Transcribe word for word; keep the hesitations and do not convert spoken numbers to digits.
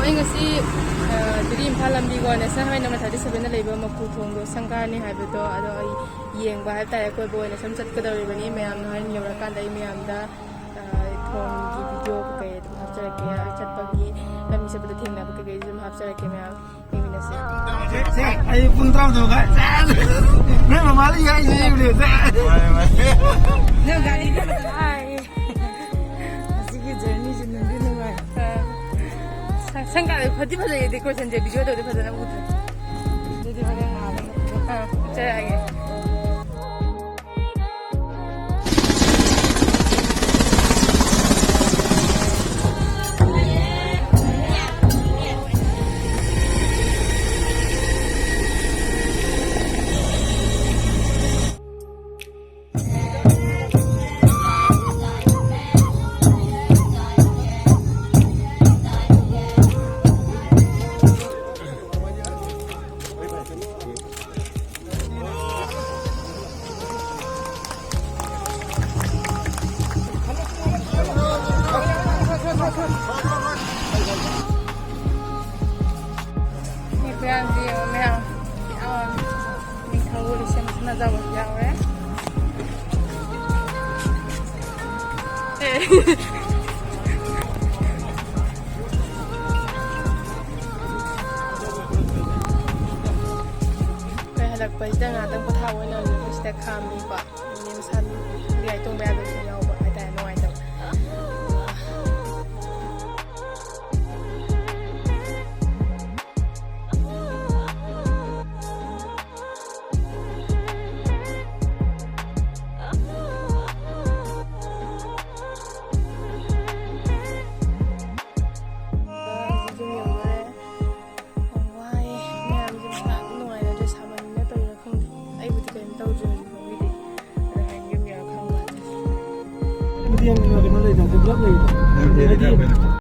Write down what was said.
ꯑꯩ ꯉꯁꯤ, ꯑ, ꯖꯤꯔꯤ ꯏꯝꯐꯥꯜ ꯂꯝꯕꯤꯀꯣ, ꯅꯦꯁꯅꯦꯜ ꯍꯥꯏꯋꯦ ꯅꯝꯕꯔ ꯊꯥꯔꯇꯤ ꯁꯚꯦꯟꯗ ꯂꯩꯕ ꯃꯀꯨ ꯊꯣꯡꯗꯣ ꯁꯪꯒꯥꯅꯤ ꯍꯥꯏꯕꯗꯣ, ꯑꯗꯣ ꯑꯩ ꯌꯦꯡꯕ ꯍꯥꯏꯕ ꯇꯥꯔꯦ, ꯀꯣꯏꯕ ꯑꯣꯏꯅ ꯁꯨꯝ ꯆꯠꯀꯗꯧꯔꯤꯕꯅꯤ꯫ ꯃꯌꯥꯝꯅ ꯍꯣꯔꯦꯟ ꯌꯧꯔꯀꯥꯟꯗ ꯑꯩ ꯃꯌꯥꯝꯗ, ꯑ, ꯊꯣꯡꯒꯤ ꯚꯤꯗꯤꯑꯣ ꯀꯩꯀꯩ ꯑꯗꯨꯝ ꯍꯥꯞꯆꯔꯛꯀꯦ, ꯆꯠꯄꯒꯤ ꯂꯝꯕꯤ ꯆꯠꯄꯗ ꯊꯦꯡꯅꯕ ꯀꯩꯀꯩꯁꯨ ꯑꯗꯨꯝ ꯍꯥꯞꯆꯔꯛꯀꯦ ꯃꯌꯥꯝ꯫ ꯁꯦ, ꯑꯩ ꯄꯨꯡ ꯇꯔꯥꯃꯥꯊꯣꯏ ꯃꯈꯥꯏ꯫ ꯅꯣꯏ ꯃꯃꯥꯗ ꯌꯥꯏ ꯌꯦꯡꯉꯨꯅꯦ, ꯁꯦ꯫ ꯃꯥꯅꯦ, ꯃꯥꯅꯦ꯫ ꯅꯪ ꯒꯥꯔꯤꯗ ꯐꯖꯅ ꯍꯥꯏ꯫ ꯉꯁꯤꯒꯤ ꯖꯔꯅꯤꯁꯦ ꯅꯨꯡꯗꯤ ꯅꯨꯡꯉꯥꯏ꯫ ꯑ, ꯁ-, ꯁꯪꯒꯥꯕꯗꯤ ꯐꯗꯤ ꯐꯖꯩꯌꯦ, ꯗꯦꯀꯣꯔꯦꯁꯟꯁꯦ ꯚꯤꯗꯤꯑꯣꯗꯗꯤ ꯐꯖꯅ ꯎꯗ꯭ꯔꯦ꯫ ꯑꯗꯨꯗꯤ ꯍꯣꯔꯦꯟ ꯉꯥꯜꯂꯒ ꯐꯖꯅ, ꯑ, ꯎꯠꯆꯔꯛꯑꯒꯦ꯫ ꯃꯤ ꯈꯨꯌꯥꯝꯁꯤ ꯌꯦꯡꯉꯣ ꯃꯌꯥꯝ꯫ ꯌꯥꯝ ꯅꯤꯡꯊꯧ ꯂꯤꯁꯤꯡ ꯁꯤꯟꯅꯖꯕꯁꯨ ꯌꯥꯎꯔꯦ꯫ ꯑꯦ꯫ ꯑꯩꯈꯣꯏ ꯍꯜꯂꯛꯄꯁꯤꯗ ꯉꯥꯏꯍꯥꯛꯇꯪ ꯄꯣꯊꯥꯕ ꯑꯣꯏꯅ ꯍꯧꯖꯤꯛ ꯑꯩꯈꯣꯏ ꯁꯤꯗ ꯈꯥꯝꯃꯤꯀꯣ꯫ ꯃꯁꯥ ꯒꯥꯔꯤ ꯇꯣꯡꯕ ꯌꯥꯗꯕꯁꯨ ꯌꯥꯎꯕ ꯍꯥꯏꯇꯥꯔꯦ, ꯅꯨꯡꯉꯥꯏꯇꯕ꯫ ꯌꯨꯝ ꯌꯧꯗꯣꯔꯦ꯫ ꯌꯥꯝ ꯋꯥꯏꯌꯦ꯫ ꯃꯌꯥꯝꯁꯦ ꯃꯁꯥ ꯅꯨꯡꯉꯥꯏꯅꯗ꯭ꯔꯦ, ꯁꯥꯃꯟꯅ ꯇꯧꯔꯤꯔꯥ ꯈꯪꯗꯦ꯫ ꯑꯩꯕꯨꯗꯤ ꯀꯔꯤꯝ ꯇꯧꯗ꯭ꯔꯦ ꯍꯧꯖꯤꯛ ꯐꯥꯎꯒꯤꯗꯤ꯫ ꯑꯗꯣ ꯍꯌꯦꯡ ꯌꯨꯝ ꯌꯧꯔ ꯈꯪꯕ ꯍꯥꯏꯗꯨꯅꯤ꯫ ꯑꯗꯨꯗꯤ ꯌꯥꯝ ꯀꯩꯅꯣ ꯂꯩꯗꯅ, develop ꯂꯩꯗꯅ꯫ ꯌꯥꯝ ꯍꯦꯜꯂꯦ ꯍꯥꯏꯗꯤ ꯌꯥꯝ ꯍꯦꯜꯂꯦ꯫